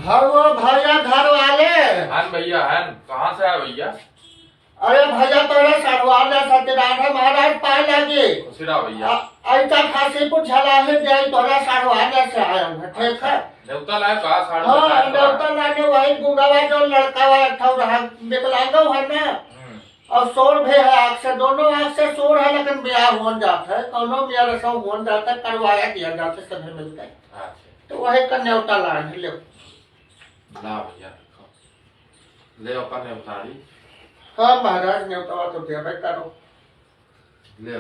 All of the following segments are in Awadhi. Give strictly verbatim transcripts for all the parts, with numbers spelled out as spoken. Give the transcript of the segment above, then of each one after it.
अरे वो भैया घर वाले। हन भैया, हन। कहाँ से आए भैया? अरे भैया, तोरा सड़वा ना सत्यनारायण महाराज पाए लागे। खुशी रहा भैया। आ, ऐसा खासी कुछ झला है, जाई तोरा सड़वा ना से आया है, ठीक है? नेवता लाए का साड़ू हाँ, बता दो। नेवता लाने वही गुंगावा जो लड़कावा एक ठौ रहा, विकलांगो है ना। हम्म। और सोर भी है, आँख से, दोनों आँख से सोर है, लेकिन ब्याह होन जात है, कौनो मियाँ रसम होन जात है, करवाया दिया जात है सभी मिलकर। अच्छा। तो वही का नेवता लाए हैं, ले। ला भैया, रखो। ले अपन नेवतारी। हाँ महाराज, नेवतावा तो देबे करो। ले।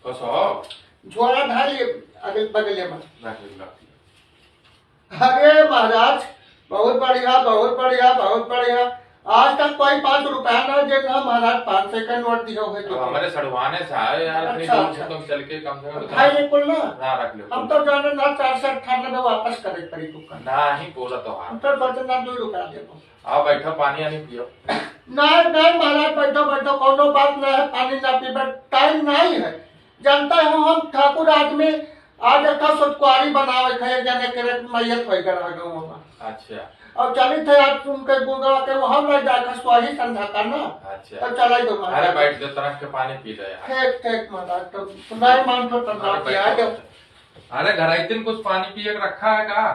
कसो? झोला धारी अगल बगले में। रख ले, रख ले। अरे महाराज, बहुत बढ़िया, बहुत बढ़िया, बहुत बढ़िया। आज तक कोई पाँच रुपया ना दे, ना महाराज, पाँच सौ का नोट दियो है अब तो। हमारे सड़वाने से आए यार, इतनी अच्छा, दूर से अच्छा। तुम चल के कम से कम उठा ले कुल ना। ना रख ले हम कुल। तो जाने ना, चार सौ अट्ठानबे वापस करे पड़ी दुकान। ना ही बोला तो हाँ। हम तो सोचे ना दो रुपया दे दो। आओ बैठो, पानी आनी पियो। नहीं, नहीं महाराज, बैठो, बैठो, कोनो बात नहीं है, पानी ना पीबे, टाइम नहीं है। जानता हो हम ठाकुर आदमी, आज एक ठा सुतकुआरी बनावे थे, एक जने के रेट मैयत होई गए रह गए वहाँ। अच्छा। और चली थे आज तुमके गुंगवा के वहाँ ले जाए थे स्वाही संध्या का ना। अच्छा। तो चलाई दो महाराज। अरे बैठ जाओ, तरफ के पानी पी ले यार। ठीक, ठीक महाराज, तो नहीं मान तो अरे तब बैठो, आ जाओ। बैठो। अरे घर आई दिन कुछ पानी पिए के रखा है का?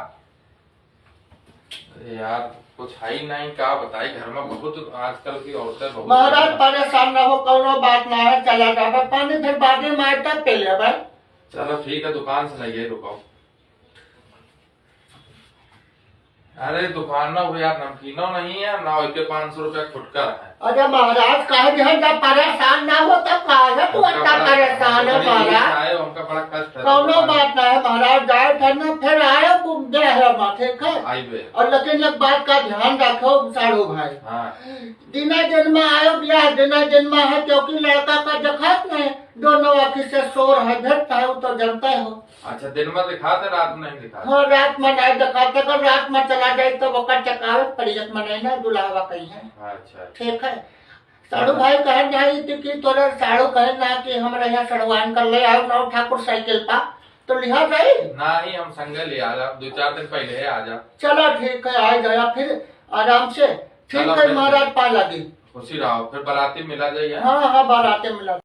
अरे यार, कुछ है ही नहीं, का बताई, घर में बहुत आजकल की औरतें बहुत महाराज ज्यादा परेशान ना हो, कौनो बात ना है, चला जाबे, पानी फिर बादे में आए तब पी लेबे। चलो ठीक है, दुकान से नहीं रुको। अरे दुकान ना हो यार, नमकीनो नहीं है ना, एक पाँच सौ रुपया फुटकर है। अरे महाराज, काहे दिहन जब परेशान ना हो तब काहे तू हमका इतना बड़ा, परेशान है हमका बड़ा महाराज? आए, हमका बड़ा कष्ट है कौनो दुकान। बात ना है महाराज, जाए थे ना, फिर आए, घूम दे है माँ, ठीक है? आइबे। और लेकिन एक बात का ध्यान रखो साढ़ू भाई। हाँ। दिना दिन में आयो ब्याह, दिना दिन में है, क्योंकि लड़का का जखात नहीं, दोनों आँखी से शोर है, भेटता है, वो तो जानता हो। अच्छा, दिन में दिखाते, रात में नहीं दिखाते? हाँ, रात में नहीं दिखाते, अगर रात में चला जाए तो ओकर चकावे पड़ी, एक मने ना दुलावा कहीं है। अच्छा, अच्छा। ठीक है। साढ़ू हाँ। भाई कहे नहीं कि, कि तोरे साढ़ू कहे ना कि हमरा यहाँ सड़वान कर ले आओ नौ ठाकुर साइकिल पा, तो लिहा जाई? ना ही, हम संगे ले आ जाओ, दो चार दिन पहले ही आ जाओ। चलो ठीक है, आ जाया फिर आराम से। ठीक चलो है फिर। महाराज, पा लगी। खुशी रहो, फिर बाराती मिला जाइए। हाँ, हाँ, बाराती मिला।